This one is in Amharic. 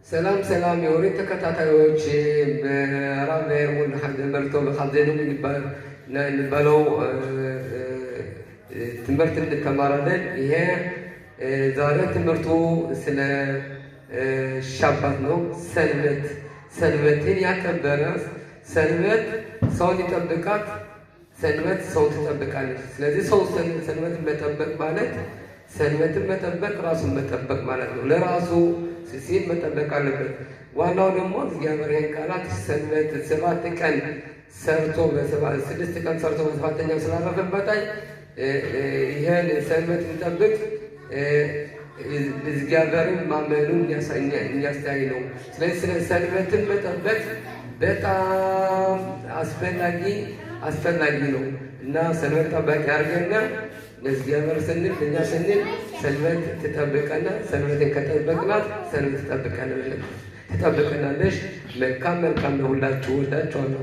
ሰላም ሰላም የኦሪት ተከታታዮች፣ በራብ መርቶ የሚባለው ትምህርት እንተማራለን። ይሄ ዛሬ ትምህርቱ ስለ ሻባት ነው። ሰንበት፣ ሰንበትን ያከበረ፣ ሰንበት ሰውን ይጠብቃት፣ ሰንበት ሰውን ትጠብቃለች። ስለዚህ ሰው ሰንበትን መጠበቅ ማለት፣ ሰንበትን መጠበቅ ራሱን መጠበቅ ማለት ነው። ለራሱ ሲል መጠበቅ አለበት። ዋናው ደግሞ እግዚአብሔር ይህን ቃላት ሰንበት 7 ቀን ሰርቶ፣ 6 ቀን ሰርቶ በሰባተኛው ስላረፈበት ይህን ሰንበት እንጠብቅ እግዚአብሔርን ማመኑን የሚያስተያይ ነው። ስለዚህ ስለ ሰንበትን መጠበቅ በጣም አስፈላጊ አስፈላጊ ነው እና ሰንበት ጠባቂ አድርገን ለእግዚአብሔር ስንል፣ ለእኛ ስንል ሰንበት ትጠብቀና፣ ሰንበትን ከጠበቅናት ሰንበት ትጠብቀናለች። መልካም መልካም ለሁላችሁ፣ ወዳችኋለሁ።